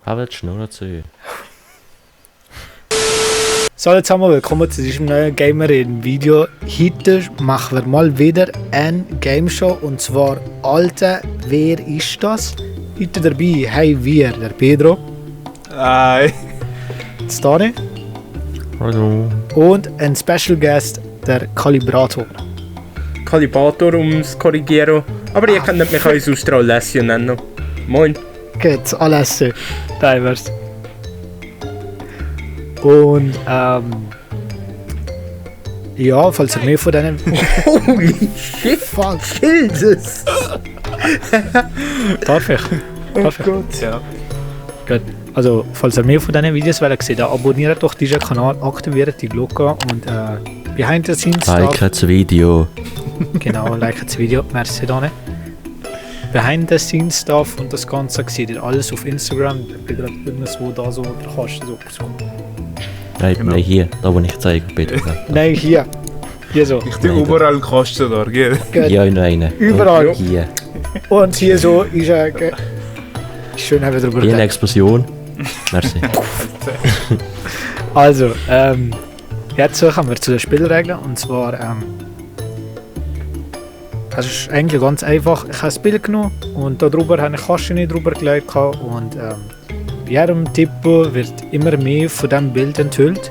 Aber die Schnur zu. So, jetzt haben wir willkommen zu diesem neuen Gamer-Video. Heute machen wir mal wieder eine Game-Show und zwar Alter, wer ist das? Heute dabei haben wir der Pedro. Hi. Stani. Hallo. Und ein Special Guest, der Kalibrator. Kalibrator, ums korrigieren. Aber ihr könnt mich auch aus Australesio nennen. Moin. Gut, alles divers. Und ja, falls ihr mehr von denen... Holy shit, Fuck. Jesus. Darf ich? Darf ich? Gott. Ja. Gut. Also, falls ihr mehr von diesen Videos sehen, dann abonniert doch diesen Kanal, aktiviert die Glocke und behind the scenes Like das Video. Genau, like das Video, merci Donne. Behind the scenes Stuff und das Ganze seht ihr alles auf Instagram. Ich bin gerade irgendwo da so, da kannst du so. Nein, hier, da wo ich zeige, bitte. Nein, hier. Hier so. Ich tue überall Kosten da, gell? Gut. Hier in einen. Überall. Und hier. Und hier so ist schön haben wir darüber Hier eine geredet. Explosion. Merci. Also, jetzt kommen wir zu den Spielregeln und zwar, es ist eigentlich ganz einfach. Ich habe ein Bild genommen und darüber habe ich Kasten drüber gelegt und bei jedem Tippen wird immer mehr von diesem Bild enthüllt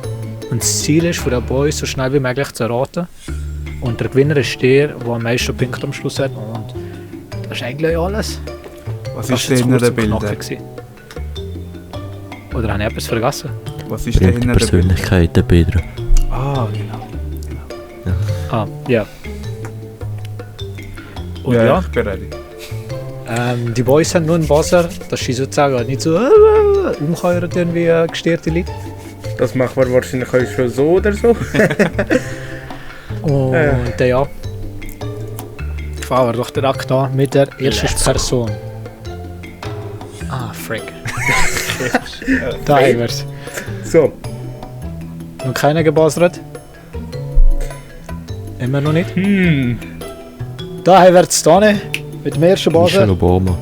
und das Ziel ist, für den Boy so schnell wie möglich zu erraten und der Gewinner ist der, der am meisten Punkte am Schluss hat und das ist eigentlich alles. Was Das ist jetzt denn kurz der und Bilder? knackig gewesen. Oder habe ich etwas vergessen? Was ist denn Berühmte der Bilder? Persönlichkeit, der Pedro. Ah, genau. Ah, ja. Und ja, ich bin ready. die Boys haben nur einen Buzzer, dass sie sozusagen nicht so umkehren wie gestörte Leute. Das machen wir wahrscheinlich auch schon so oder so. Und ja, fahren wir doch direkt an mit der ersten Person. Ah, frick. Da haben wir es. So. Noch keiner gebuzzert? Immer noch nicht? Da haben wir es Stane mit dem ersten Buzzer. Michelle Obama.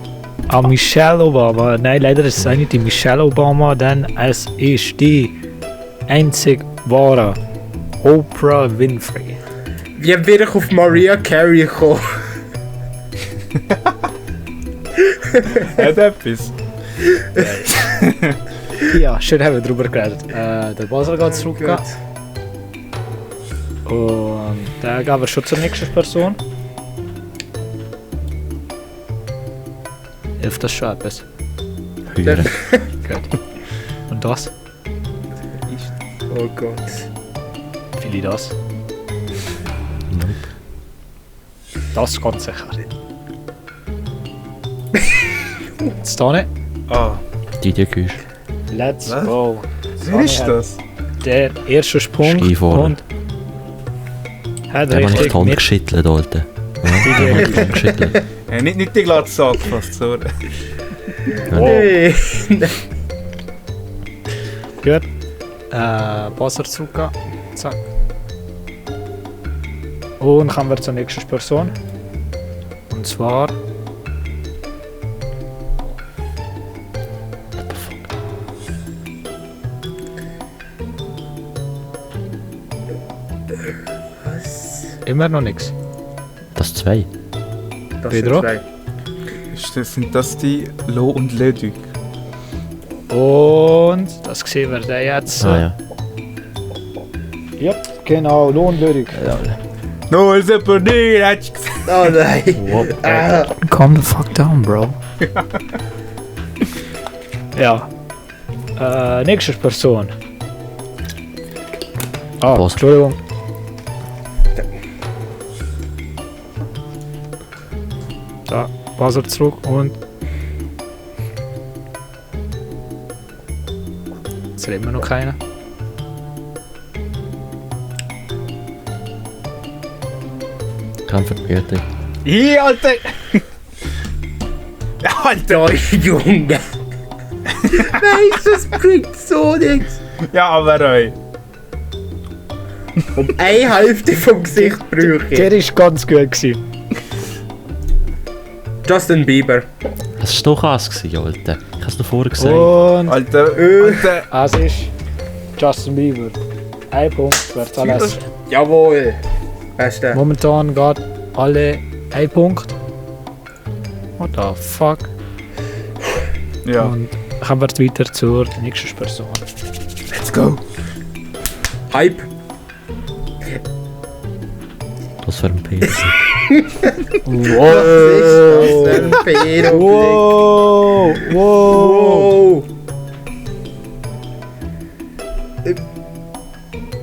Ah, Michelle Obama. Nein, leider ist es auch nicht die Michelle Obama, denn es ist die einzig wahre Oprah Winfrey. Wie bin ich auf Mariah Carey gekommen? Hat etwas? Ja, schön haben wir darüber geredet. Der Buzzer geht zurück. Und dann gehen wir schon zur nächsten Person. Hilft das schon etwas? Hühner. Gut. Und das? Oh Gott. Will ich das? Das ganz sicher nicht. Jetzt da nicht. Ah, Die Küche. Let's Was? go. wer ist das? Der erste Sprung Skifahrer. und hat Der hat nicht die richtig Hand mit. geschüttelt, Alter. Ja, der hat die Hand geschüttelt. Nicht die Glatze angefasst, sorry. Hey. Gut. Buzzer zurückgehen. Zack. Und kommen wir zur nächsten Person. Und zwar. Immer noch nichts. Das 2. Das Pedro? sind zwei. Sind das die Lo und Leduc? Und das sehen wir da jetzt. Ah ja. Ja, genau, Lohnlödig. No, ist aber nicht, hat ich gesagt. Oh nein. Ah. Calm the fuck down, bro. Ja. Nächste Person. Ah, Buzzer. Entschuldigung. Da, Buzzer zurück und. Jetzt hat immer noch keiner. Kämpfer Güte. Hier, Alter! Alter! Oh Junge. Nein, das bringt so nichts. Ja, aber ey. Um eine Hälfte vom Gesicht brüche ich. Der war ganz gut gewesen. Justin Bieber. Das war doch Ass, Alter. Ich hab's dir vorher gesagt. Und Alter, Alter. es ist Justin Bieber. Ein Punkt für alles. Jawohl. Beste. Momentan geht alle ein Punkt. What the fuck? Ja. Und kommen wir weiter zur nächsten Person. Let's go. Hype. Das für ein Peter. Was ist das für ein Pedo? Wow! Wow! Wow.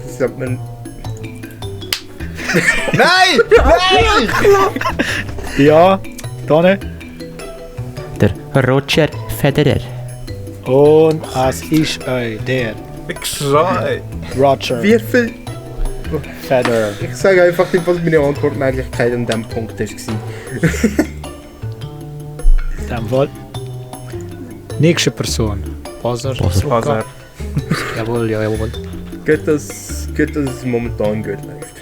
Das sagt man. Nein! Nein! Ja, Donne. Der Roger Federer. Und es ist der Ich schrei. Roger Wie viel? Federer. Ich sage einfach nicht, was meine Antwortmöglichkeit an diesem Punkt war. In dem Fall. Nächste Person. Buzzer. Buzzer. Buzzer. Jawohl, ja, jawohl. Gut, dass es momentan gut läuft.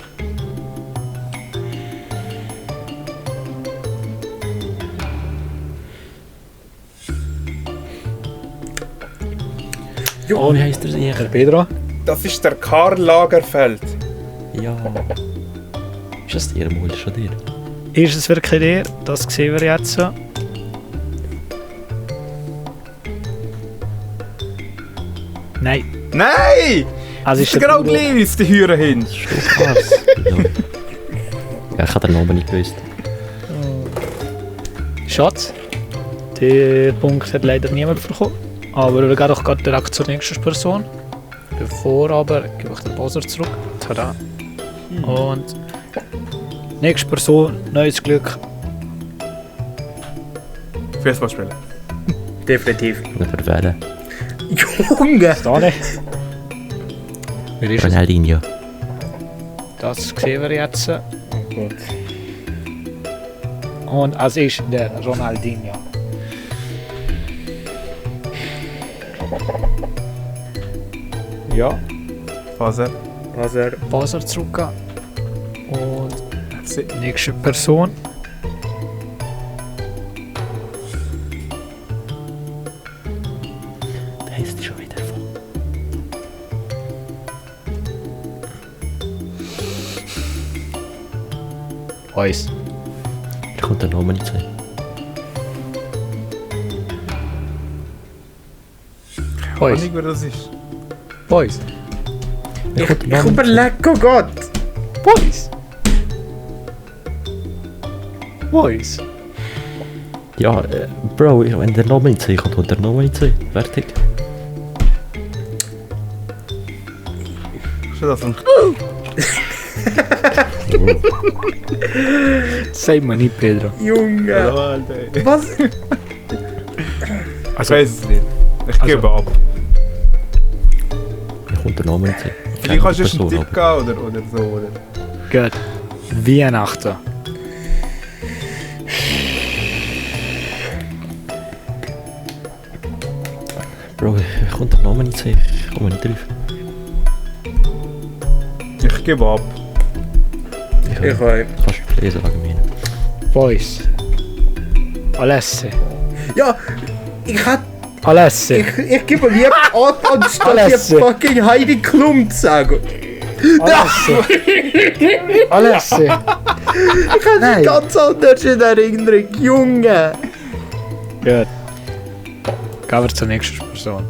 Oh, wie heisst der sicher? Pedro. Das ist der Karl Lagerfeld. Ja. Ist das dir, Mul? Schon dir? Ist es wirklich der? Das sehen wir jetzt. Nein. Nein! Also Das ist genau Udo. gleich, die Hüre hin. Das ist doch krass. Ja, ich habe den Namen nicht gewusst. Schatz. Den Punkt hat leider niemand bekommen. Aber wir gehen doch gerade direkt zur nächsten Person. Bevor aber gebe ich den Buzzer zurück. Tada. Und nächste Person, neues Glück. Fußball spielen. Definitiv. Nicht wählen. Junge! Dane. Wer ist es? Ronaldinho. Das sehen wir jetzt. Oh Gott. Und es ist der Ronaldinho. Ja, Faser. Also, Buzzer zurückgehen. Und Merci. nächste Person. Wie heisst die schon wieder? Uns. Ich konnte den Namen nicht sehen. Ich Uns. weiß nicht, wer das ist. Uns. Ich konnte den ich Namen nicht sehen. überlege, oh Gott! Boys! Boys! Ja, Bro, wenn der Name nicht sehen, ich konnte den Namen nicht sehen. Fertig. Schon das ein... Sag mir nicht, Pedro. Junge! Alter. Was? Ich weiß es nicht. Ich gebe ab. Ich konnte den Namen nicht sehen. Vielleicht kannst du uns einen Person, Tipp geben oder so. Oder? Gut. Weihnachten. Bro, ich konnte den Namen nicht sehen. Ich komme nicht drauf. Ich gebe ab. Ich habe. Kannst du lesen wegen mir. Boys. Alesse. Ja! Ich hätte. Alesse. Ich gebe lieber ab, anstatt Alles. die fucking Heidi Klum zu sagen. Alesse. Alesse. Ich habe Nein. es ganz anders in Erinnerung. Junge! Gut. Gehen wir zur nächsten Person.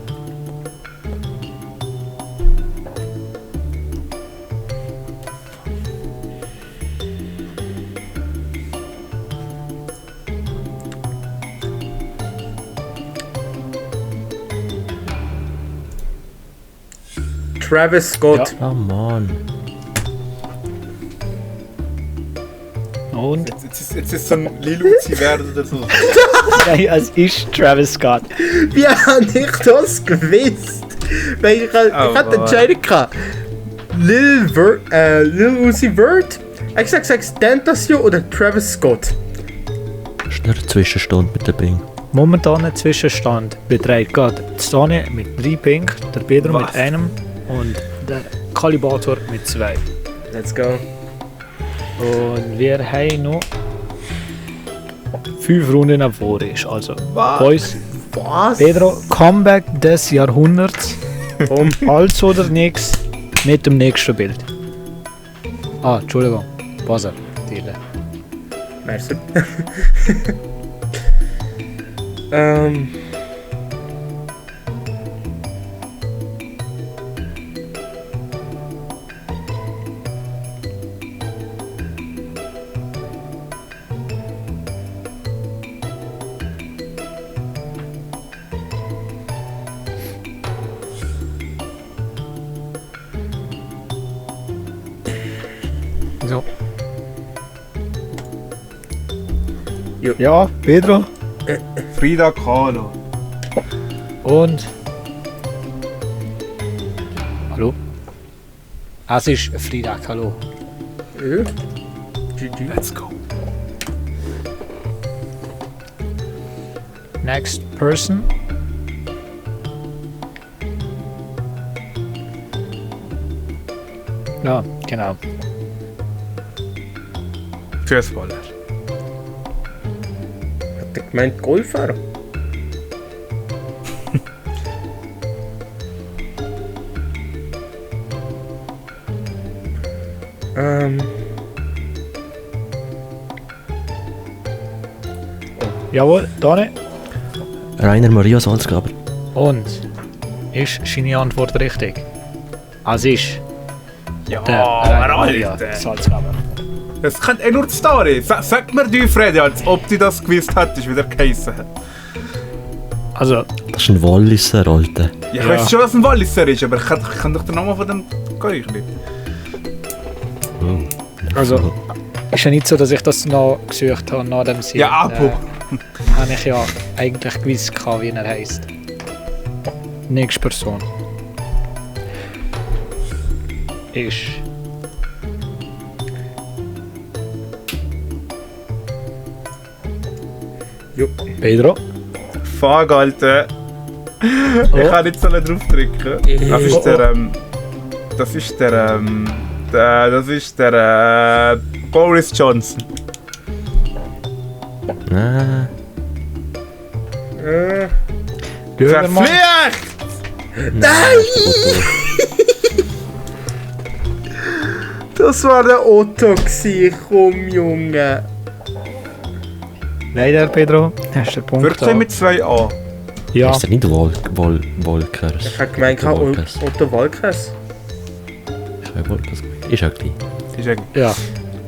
Travis Scott. Oh Mann. Und? Jetzt ist so ein Lil Uzi werden oder so. Nein, es ist Travis Scott. Wie habe ich das gewusst? Weil ich hatte entscheiden gehabt. Lil Uzi Vert, ich sag Tentation oder Travis Scott. Das ist nur ein Zwischenstand mit dem Bing. Momentan ein Zwischenstand beträgt gerade Stane mit 3 Punkten, der Pedro Was? mit einem und der Kalibator mit 2. Let's go. Und wir haben noch 5 Runden vor ist. Also, Boys, Was? Pedro, Comeback des Jahrhunderts. Als oder nix mit dem nächsten Bild. Ah, Entschuldigung. Buzzer. Dile. Merci. So. Jo. Ja, Pedro. Frida Kahlo. Und. Hallo? Es ist Frida Kahlo. GG. Let's go. Next person. Ja, genau. Fußballer. Hat er gemeint Golfer? Jawohl, Dane. Rainer Maria Salzgaber. Und ist seine Antwort richtig? Es ist Ja, der Rainer Maria Alter. Salzgaber. Das kann nur die Story. Sag mir du, Freddy, als ob du das gewusst hättest, wie der geheissen hat. Also, Das ist ein Walliser, Alter. Ja, ich Ja. weiß schon, dass ein Walliser ist, aber ich kann doch den Namen von dem Geräusch nicht. also ist ja nicht so, dass ich das noch gesucht habe nach dem Sinn. Ja, aber. Habe ich ja eigentlich gewusst, wie er heisst. Nächste Person. Ist. Jupp. Pedro. Fuck, Alter. Ich kann nicht so draufdrücken. Das ist der, das ist der Boris Johnson. Ah, Schauen wir mal. Verflicht! nein! Das war der Otto gsi, komm Junge. Leider, Pedro. Hast du den Punkt Wirklich mit 2a. Ja, Ist er nicht Wolkers? Ich hab gemeint, Wolkers. Otto Walkers. Ich habe Wolkers. Ist auch gleich. Ist eigentlich ja.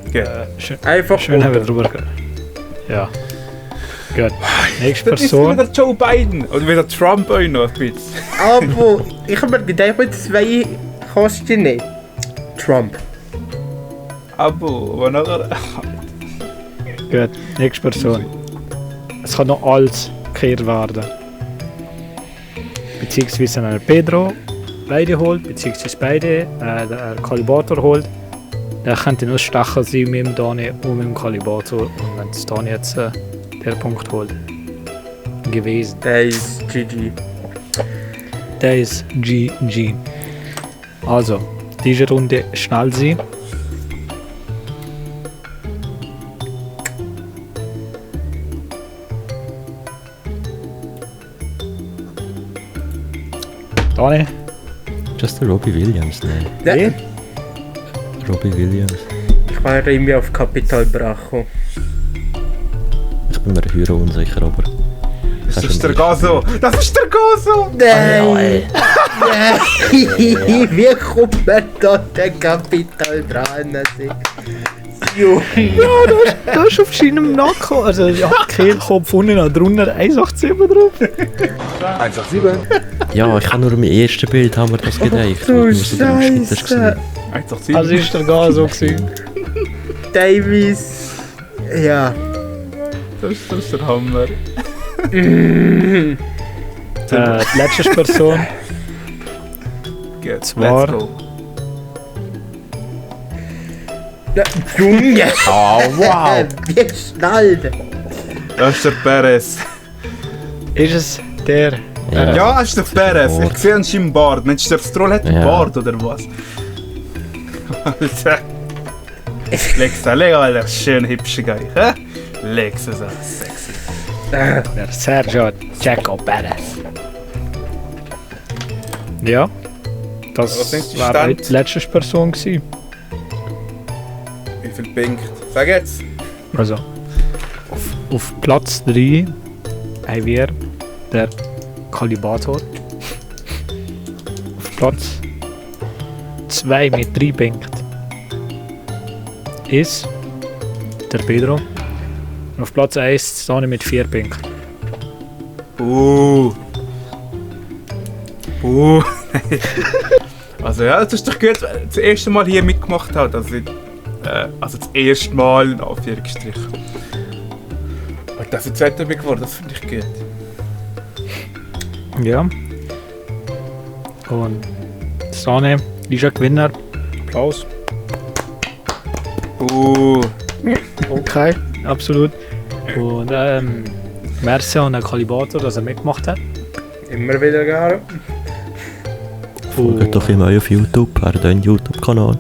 gut. Schön, Einfach schön haben wir Otto. drüber geredet. Ja. Gut. Nächste Das ist Person. wieder Joe Biden. Oder wieder Trump auch noch ein bisschen. Aber ich hab mir gedacht, mit 2 kannst du nicht. Trump. Aber nachher... Gut. Nächste Person. Es kann noch alles gekehrt werden. Beziehungsweise wenn er Pedro beide holt, beziehungsweise beide der Kalibator holt, dann könnte nur Stachel sein mit dem Dani und mit dem Kalibator. Und wenn es Dani jetzt der Punkt holt, gewesen. Der ist GG. Der ist GG. Also, diese Runde schnell sein. Dani, Just der Robbie Williams, nein. Ja, Robbie Williams. ich war irgendwie auf Capital Bracho. Ich bin mir höher unsicher, aber... Das ist der Gaso. Das ist der Gaso! Nein! Nein! Wie kommt man da den Capital Bracho? Junge! da ist auf seinem Nacken, also ja, Kehlkopf unten drunter 187 drauf. 187. Ja, ich habe nur im ersten Bild haben wir das gedacht. Du Nur so der Ausschnitt ist Scheiße! 187. Also ist der gar so gewesen. Davis! Ja. Das ist der Hammer. Die letzte Person. Gut, Zwar- let's go. Ja, Junge! Oh, wow! Wie schnell! Das ist der Perez. Ist es der? Ja. Ja, das ist der Perez. Bart. Ich sehe an seinem Bart. Mensch, der Stroll hat einen Ja. Bart oder was? Alter. Leg's da, leg, Alter. Schön hübsche Geil. Leg's es an. Sexy. Der Sergio Checo Perez. Ja, Was sind das die war Stände? die letzte Person gewesen. Wie viel pinkt? Sag jetzt. Also, auf Platz 3 haben wir der Kalibator. Auf Platz 2 mit 3 Punkten ist der Pedro. Und auf Platz 1 Sani mit 4 Punkten. Also ja, das ist doch gut, weil ich das erste Mal hier mitgemacht habe. Also das erste Mal in Anführungsstrichen. Und das ist jetzt geworden, das finde ich gut. Ja. Und Sani ist ein Gewinner. Applaus. Okay, absolut. Und merci an den Kalibator, dass er mitgemacht hat. Immer wieder gerne. Folgt doch immer auf YouTube, er hat einen YouTube-Kanal.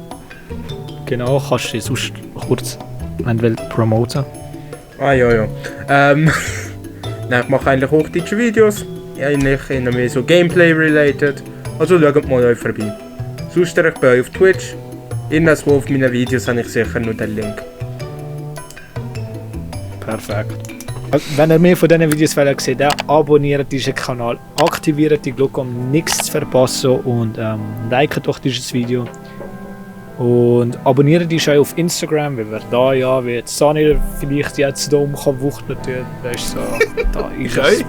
Genau, kannst du dich sonst kurz wenn du willst, promoten. Ja. Nein, ich mache eigentlich hochdeutsche Videos. Eigentlich eher mehr so Gameplay-related. Also schaut mal euch vorbei. Sonst ich bin ich auf Twitch. Irgendwo auf meinen Videos habe ich sicher noch den Link. Perfekt. Also, wenn ihr mehr von diesen Videos seht, abonniert diesen Kanal, aktiviert die Glocke, um nichts zu verpassen und liket doch dieses Video. Und abonniert dich auch auf Instagram, weil wir da ja, wie jetzt Sani vielleicht jetzt da wuchten kann, da ist so, da ist es.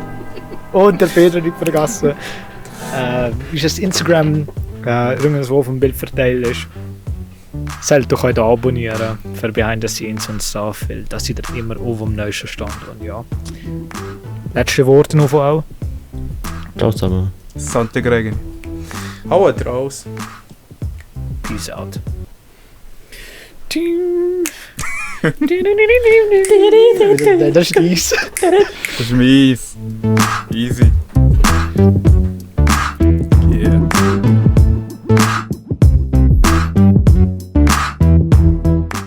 Und der Pedro nicht vergessen. Ist das Instagram irgendwo auf dem Bild verteilt ist. Sollt doch heute abonnieren für Behind the Scenes und Stuff, weil das seid ihr immer auf dem neuesten Stand. Und ja. Letzte Worte noch von auch. Ciao zusammen. Sante Gregen. Haut raus. Peace out. Das ist dies. Das ist mies. Easy.